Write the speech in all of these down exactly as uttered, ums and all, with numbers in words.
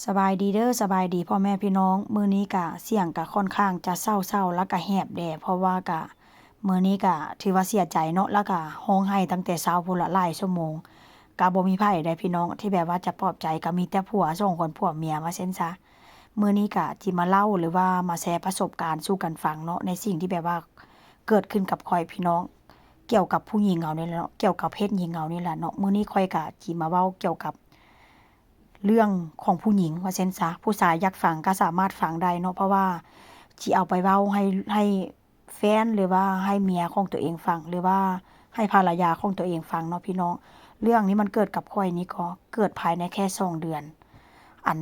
สบายดีเด้อ สบายดีพ่อแม่พี่น้อง มื้อนี้กะเสียงกะค่อนข้างจะเศร้าๆ แล้วกะแหบแด่ เพราะว่ากะมื้อนี้กะถือว่าเสียใจเนาะ แล้วกะร้องไห้ตั้งแต่เช้าพู้นละหลายชั่วโมง กะบ่มีไผใดพี่น้อง ที่แบบว่าจะปลอบใจ กะมีแต่ผัวสองคนผัวเมียว่าซั้นซะ มื้อนี้กะจิมาเล่าหรือว่ามาแชร์ประสบการณ์สู่กันฟังเนาะ ในสิ่งที่แบบว่าเกิดขึ้นกับข้อยพี่น้อง เกี่ยวกับผู้หญิงเฮานี่แหละเนาะ เกี่ยวกับเพศหญิงเฮานี่แหละเนาะ มื้อนี้ข้อยกะจิมาเว้าเกี่ยวกับ เรื่องของผู้หญิงว่าซั้นซะ ผู้ชายอยากฟังก็สามารถฟังได้เนาะ เพราะว่าสิเอาไปเว้าให้ ให้แฟน หรือว่าให้เมียของตัวเองฟัง หรือว่าให้ภรรยาของตัวเองฟังเนาะพี่น้อง เรื่องนี้มันเกิดกับข้อยนี่ก็เกิดภายในแค่สองเดือน อัน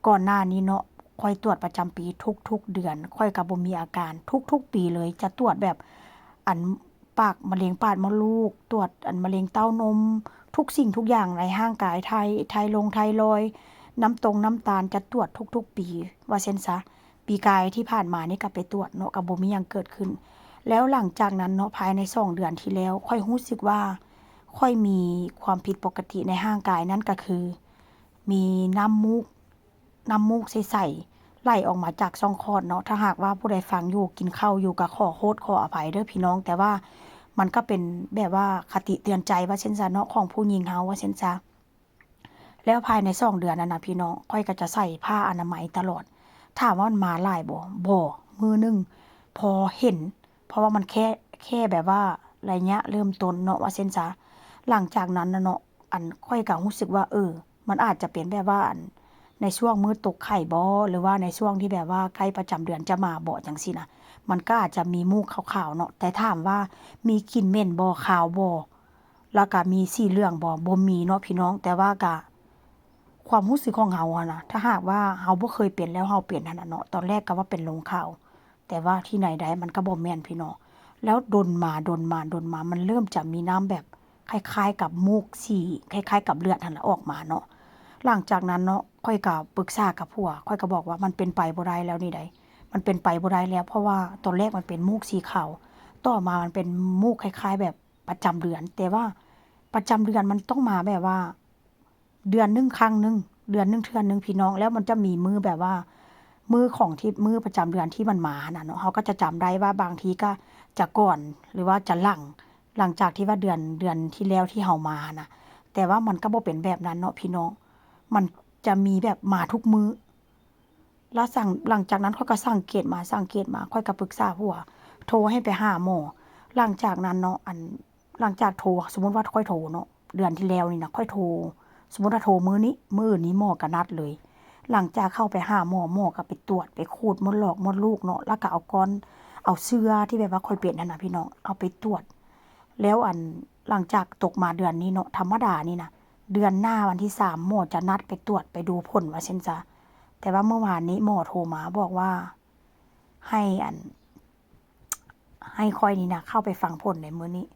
ก่อนหน้านี้เนาะ ข้อยตรวจประจำปีทุกๆเดือน ข้อยก็บ่มีอาการ ทุกๆปีเลย จะตรวจแบบ อันปากมะเร็งปากมดลูก ตรวจอันมะเร็งเต้านม ทุกสิ่งทุกอย่างในร่างกาย ไท ไทรอยด์ ไทรอยด์ น้ำตรงน้ำตาล จะตรวจทุกๆปี ว่าซั้นซะ ปีกายที่ผ่านมานี่ก็ไปตรวจเนาะ ก็บ่มีหยังเกิดขึ้น แล้วหลังจากนั้นเนาะ ภายในสองเดือนที่แล้ว ข้อยรู้สึกว่า ข้อยมีความผิดปกติในร่างกาย นั่นก็คือ มีน้ำมูก น้ำมูกใสๆ ไหลออกมาจากช่องคลอดเนาะ ถ้าหากว่าผู้ใดฟังอยู่ กินข้าวอยู่ ก็ขอโทษขออภัยเด้อพี่น้อง แต่ว่ามันก็เป็นแบบว่าคติเตือนใจว่าซั้นซะเนาะ ของผู้หญิงเฮาว่าซั้นซะ แล้วภายในสองเดือนนั้นน่ะพี่น้อง ข้อยก็จะใส่ผ้าอนามัยตลอด ถามว่ามันมาหลายบ่ บ่ มื้อหนึ่งพอเห็น เพราะว่ามันแค่ แค่แบบว่าระยะเริ่มต้นเนาะ ว่าซั้นซะ หลังจากนั้นน่ะเนาะ อันข้อยก็รู้สึกว่า เออ มันอาจจะเป็นแบบว่า อัน ในช่วงมื้อตกไข่บ่ หรือว่าในช่วงที่แบบว่าใกล้ประจำเดือนจะมาบ่ จั่งซี้นะ มันก็อาจจะมีมูกขาวๆเนาะ แต่ถามว่ามีกลิ่นเหม็นบ่ คาวบ่ แล้วก็มีสีเหลืองบ่ บ่มีเนาะพี่น้อง แต่ว่าก็ ความรู้สึกของเฮาอะนะ ถ้าหากว่าเฮาบ่เคยเป็นแล้วเฮาเป็นหั้นน่ะเนาะ ตอนแรกก็ว่าเป็นลงคาว แต่ว่าที่ไหนได้มันก็บ่แม่นพี่น้อง แล้วดนมา ดนมา ดนมา มันเริ่มจะมีน้ำแบบคล้ายๆกับมูกสี คล้ายๆกับเลือดหั้นล่ะออกมาเนาะ หลังจากนั้นเนาะ ข้อยก็ปรึกษากับผัว ข้อยก็บอกว่ามันเป็นไปบ่ได้แล้วนี่ใด มันเป็นไปบ่ได้แล้ว เพราะว่าตอนแรกมันเป็นมูกสีขาว ต่อมามันเป็นมูกคล้ายๆแบบประจำเดือน แต่ว่าประจำเดือนมันต้องมาแบบว่า เดือนหนึ่งครั้งหนึ่ง เดือนหนึ่งเทื่อหนึ่งพี่น้อง แล้วมันจะมีมื้อแบบว่า มื้อของที่ มื้อประจำเดือนที่มันมาหั้นน่ะเนาะ เฮาก็จะจำได้ว่าบางทีก็จะก่อน หรือว่าจะหลัง หลังจากที่ว่าเดือน เดือนที่แล้วที่เฮามาหั้นน่ะ แต่ว่ามันก็บ่เป็นแบบนั้นเนาะพี่น้อง มันจะมีแบบมาทุกมื้อ แล้วสัง- หลังจากนั้นข้อยก็สังเกตมา สังเกตมา ข้อยก็ปรึกษาผัว โทรให้ไปหาหมอ หลังจากนั้นเนาะ อัน หลังจากโทร สมมุติว่าข้อยโทรเนาะ เดือนที่แล้วนี่นะ ข้อยโทร สมมุติว่าโทรมื้อนี้ มื้ออื่นนี้หมอก็นัดเลย หลังจากเข้าไปหาหมอ หมอก็ไปตรวจ ไปขูดมดลอกมดลูกเนาะ แล้วก็เอาก้อน เอาเชื้อที่แบบว่าข้อยเป็นหั้นน่ะพี่น้อง เอาไปตรวจ แล้วอัน หลังจากตกมาเดือนนี้เนาะ ธรรมดานี่นะ เดือนหน้าวันที่สาม หมอจะนัดไปตรวจ ไปดูผลว่าซั้นซะ แต่ว่าเมื่อวานนี้หมอโทรมาบอกว่า ให้อัน ให้ข้อยนี่นะ เข้าไปฟังผลในมื้อนี้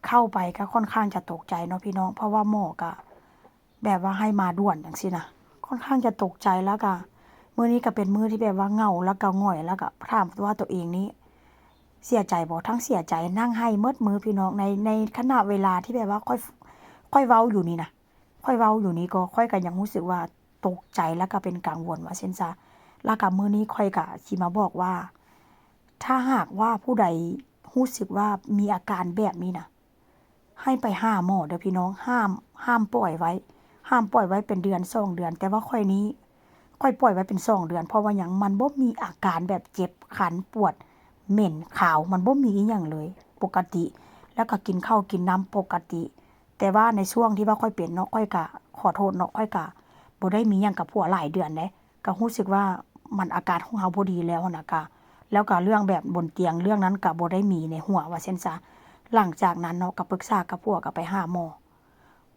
เข้าไปก็ค่อนข้างจะตกใจเนาะพี่น้อง เพราะว่าหมอก็แบบว่าให้มาด่วนจั่งซี้นะ ค่อนข้างจะตกใจ แล้วก็มื้อนี้ก็เป็นมื้อที่แบบว่าเหงา แล้วก็หงอย แล้วก็ถามว่าตัวเองนี่เสียใจบ่ ทั้งเสียใจ นั่งไห้หมดมื้อพี่น้อง ใน ในขณะเวลาที่แบบว่าข้อย ข้อยเว้าอยู่นี่นะ ข้อยเว้าอยู่นี่ก็ ข้อยก็ยังรู้สึกว่าตกใจ แล้วก็เป็นกังวลว่าซั้นซะ แล้วก็มื้อนี้ข้อยก็สิมาบอกว่า ถ้าหากว่าผู้ใดรู้สึกว่ามีอาการแบบนี้นะ ให้ไปหาหมอเด้อพี่น้อง ห้าม ห้ามปล่อยไว้ ห้ามปล่อยไว้เป็นเดือนสองเดือน แต่ว่าข้อยนี้ ข้อยปล่อยไว้เป็นสองเดือน เพราะว่าหยัง มันบ่มีอาการแบบเจ็บ คัน ปวด เหม็น คาว มันบ่มีอิหยังเลย ปกติ แล้วก็กินข้าวกินน้ำปกติ แต่ว่าในช่วงที่ว่าข้อยเป็นเนาะ ข้อยก็ขอโทษเนาะ ข้อยก็บ่ได้มีหยังกับผัวหลายเดือนเด้ ก็รู้สึกว่ามันอาการของเฮาบ่ดีแล้วหั้นน่ะ ก็ แล้วก็เรื่องแบบบนเตียงเรื่องนั้นก็บ่ได้มีในหัวว่าซั้นซะ หลังจากนั้นเนาะ ก็ปรึกษากับผัว ก็ไปหาหมอ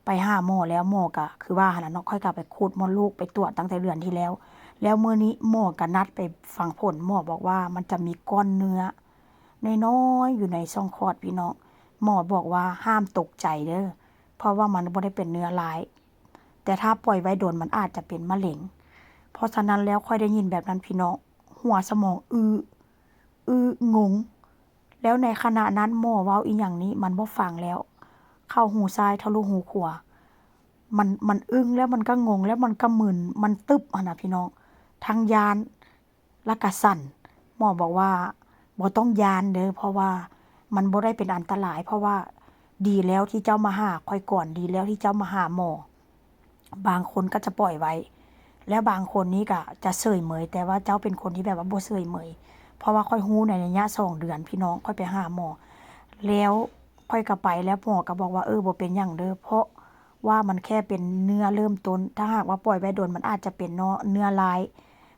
ไปหาหมอแล้ว หมอก็คือว่าหั้นน่ะเนาะ ข้อยก็ไปขูดมดลูก ไปตรวจตั้งแต่เดือนที่แล้ว แล้วมื้อนี้หมอก็นัดไปฟังผล หมอบอกว่ามันจะมีก้อนเนื้อน้อยๆอยู่ในช่องคลอดพี่น้อง หมอบอกว่าห้ามตกใจเด้อ เพราะว่ามันบ่ได้เป็นเนื้อร้าย แต่ถ้าปล่อยไว้โดนมันอาจจะเป็นมะเร็ง เพราะฉะนั้นแล้วข้อยได้ยินแบบนั้นพี่น้อง หัวสมองอื้อ อื้องง แล้วในขณะนั้นหมอเว้าอีหยังนี้มันบ่ฟังแล้ว เข้าหูซ้ายทะลุหูขวา มัน มันอึ้ง แล้วมันก็งง แล้วมันก็มึน มันตึ๊บหั้นน่ะพี่น้อง ทั้งย้าน แล้วก็สั่น หมอบอกว่า บ่ต้องย้านเด้อ เพราะว่ามันบ่ได้เป็นอันตราย เพราะว่าดีแล้วที่เจ้ามาหาข้อยก่อน ดีแล้วที่เจ้ามาหาหมอ บางคนก็จะปล่อยไว้ แล้วบางคนนี่ก็จะเฉยเมย แต่ว่าเจ้าเป็นคนที่แบบว่าบ่เฉยเมย เพราะว่าข้อยรู้ในระยะสองเดือนพี่น้อง ข้อยไปหาหมอ แล้วข้อยก็ไป แล้วหมอก็บอกว่า เออ บ่เป็นหยังเด้อ เพราะว่ามันแค่เป็นเนื้อเริ่มต้น ถ้าหากว่าปล่อยไว้โดน มันอาจจะเป็นเนาะ เนื้อร้าย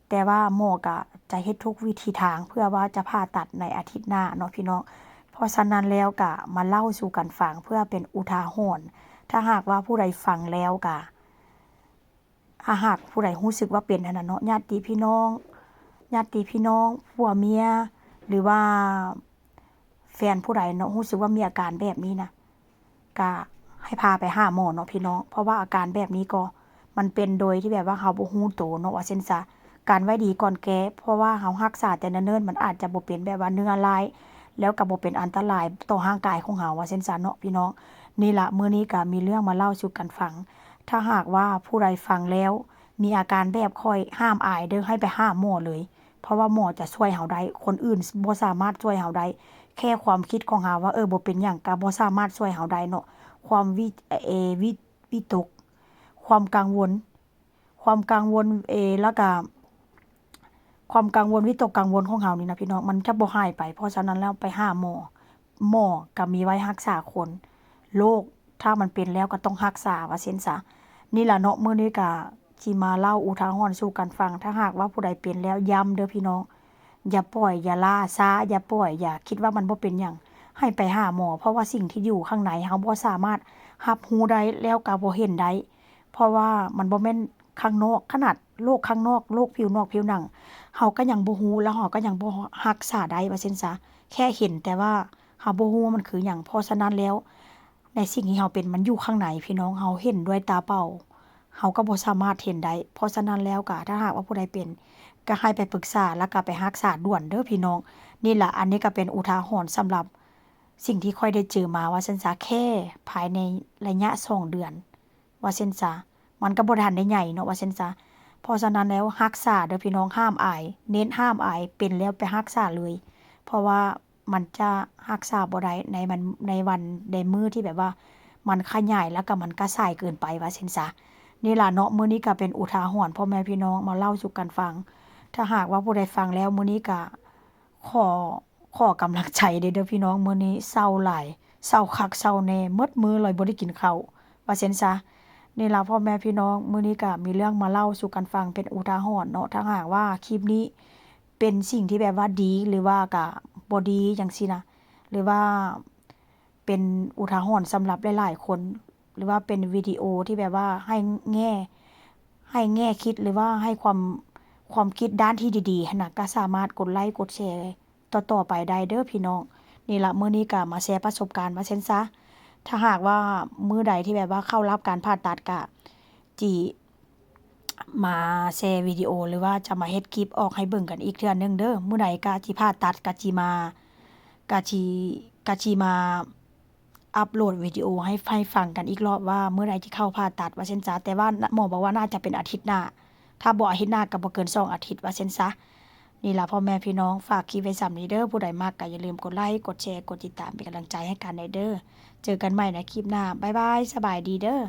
แต่ว่าหมอก็จะเฮ็ดทุกวิธีทาง เพื่อว่าจะผ่าตัดในอาทิตย์หน้าเนาะพี่น้อง เพราะฉะนั้นแล้วก็มาเล่าสู่กันฟัง เพื่อเป็นอุทาหรณ์ ถ้าหากว่าผู้ใดฟังแล้วก็ ถ้าหากผู้ใดรู้สึกว่าเป็นหั้นน่ะเนาะ ญาติพี่น้อง ญาติพี่น้อง ผัวเมีย หรือว่า แฟนผู้ใดเนาะ รู้สึกว่ามีอาการแบบนี้นะ ก็ให้พาไปหาหมอเนาะพี่น้อง เพราะว่าอาการแบบนี้ก็มันเป็นโดยที่แบบว่าเราบ่รู้โตเนาะ ว่าซั่นซะ กันไว้ดีก่อนแก้ เพราะว่าเรารักษาแต่เนิ่นๆ มันอาจจะบ่เป็นแบบว่าเนื้อร้าย แล้วก็บ่เป็นอันตรายต่อร่างกายของเรา ว่าซั่นซะเนาะพี่น้อง นี่ล่ะ มื้อนี้ก็มีเรื่องมาเล่าสู่กันฟัง ถ้าหากว่าผู้ใดฟังแล้วมีอาการแบบข้อย ห้ามอายเด้อ ให้ไปหาหมอเลย เพราะว่าหมอจะช่วยเราได้ คนอื่นบ่สามารถช่วยเราได้ แค่ความคิดของเราว่า เออ บ่เป็นหยัง ก็บ่สามารถช่วยเราได้เนาะ ความวิ เอ่อ วิ วิตก ความกังวล ความกังวล เอ่อ แล้วก็ ความกังวล วิตกกังวลของเรานี่นะพี่น้อง มันจะบ่หายไป เพราะฉะนั้นแล้วไปหาหมอ หมอก็มีไว้รักษาคน โรคถ้ามันเป็นแล้วก็ต้องรักษา ว่าซั่นซะ นี่ล่ะเนาะ มื้อนี้ก็สิมาเล่าอุทาหรณ์สู่กันฟัง ถ้าหากว่าผู้ใดเป็นแล้ว ย้ำเด้อพี่น้อง อย่าปล่อย อย่าล่าช้า อย่าปล่อย อย่าคิดว่ามันบ่เป็นหยัง ให้ไปหาหมอ เพราะว่าสิ่งที่อยู่ข้างในเราบ่สามารถรับรู้ได้ แล้วก็บ่เห็นได้ เพราะว่ามันบ่แม่นข้างนอก ขนาดโรคข้างนอก โรคผิวนอกผิวหนัง เราก็ยังบ่รู้ แล้วเราก็ยังบ่รักษาได้ ว่าซั่นซะ แค่เห็นแต่ว่าเราบ่รู้ว่ามันคือหยัง เพราะฉะนั้นแล้ว ในสิ่งที่เราเป็นมันอยู่ข้างในพี่น้อง เราเห็นด้วยตาเปล่า เราก็บ่สามารถเห็นได้ เพราะฉะนั้นแล้วก็ ถ้าหากว่าผู้ใดเป็น ก็ให้ไปปรึกษา แล้วก็ไปรักษาด่วนเด้อพี่น้อง นี่ล่ะ อันนี้ก็เป็นอุทาหรณ์สำหรับสิ่งที่ข้อยได้เจอมา ว่าซั่นซะ แค่ภายในระยะสองเดือน ว่าซั่นซะ มันก็บ่ทันได้ใหญ่เนาะ ว่าซั่นซะ เพราะฉะนั้นแล้วรักษาเด้อพี่น้อง ห้ามอาย เน้นห้ามอาย เป็นแล้วไปรักษาเลย เพราะว่ามันจะรักษาบ่ได้ในมัน ในวันในมื้อที่แบบว่ามันขยาย แล้วก็มันก็สายเกินไป ว่าซั่นซะ นี่ล่ะเนาะ มื้อนี้ก็เป็นอุทาหรณ์พ่อแม่พี่น้อง มาเล่าสู่กันฟัง ถ้าหากว่าผู้ใดฟังแล้ว มื้อนี้ก็ขอ ขอกำลังใจเด้อ เด้อพี่น้อง มื้อนี้เซาหลาย เซาคักเซาแน่ หมดมื้อเลยบ่ได้กินข้าว ว่าซั่นซะ นี่ล่ะพ่อแม่พี่น้อง มื้อนี้ก็มีเรื่องมาเล่าสู่กันฟังเป็นอุทาหรณ์เนาะ ถ้าหากว่าคลิปนี้เป็นสิ่งที่แบบว่าดี หรือว่าก็บ่ดีจั่งซี้นะ หรือว่าเป็นอุทาหรณ์สำหรับหลายๆคน หรือว่าเป็นวิดีโอที่แบบว่าให้แง่ ให้แง่คิด หรือว่าให้ความ ความคิดด้านที่ดีๆ หั้นนะ ก็สามารถกดไลก์กดแชร์ต่อๆไปได้เด้อพี่น้อง นี่ล่ะ มื้อนี้ก็มาแชร์ประสบการณ์ว่าซั่นซะ ถ้าหากว่ามื้อใดที่แบบว่าเข้ารับการผ่าตัด ก็จิมาแชร์วิดีโอ หรือว่าจะมาเฮ็ดคลิปออกให้เบิ่งกันอีกเทื่อหนึ่งเด้อ มื้อใดก็จิผ่าตัด ก็จิมา ก็จิ ก็จิมาอัปโหลดวิดีโอให้ ให้ฟังกันอีกรอบว่ามื้อใดที่เข้าผ่าตัด ว่าซั่นซะ แต่ว่าหมอบอกว่าน่าจะเป็นอาทิตย์หน้า ถ้าบ่อาทิตย์หน้าก็บ่เกินสองอาทิตย์ ว่าซั่นซะ นี่ล่ะพ่อแม่พี่น้อง ฝากคลิปไว้ส่ำนี้เด้อ ผู้ใดมักก็อย่าลืมกดไลก์ กดแชร์ กดติดตามเป็นกำลังใจให้กันแหน่เด้อ เจอกันใหม่ในคลิปหน้า บ๊ายบาย สบายดีเด้อ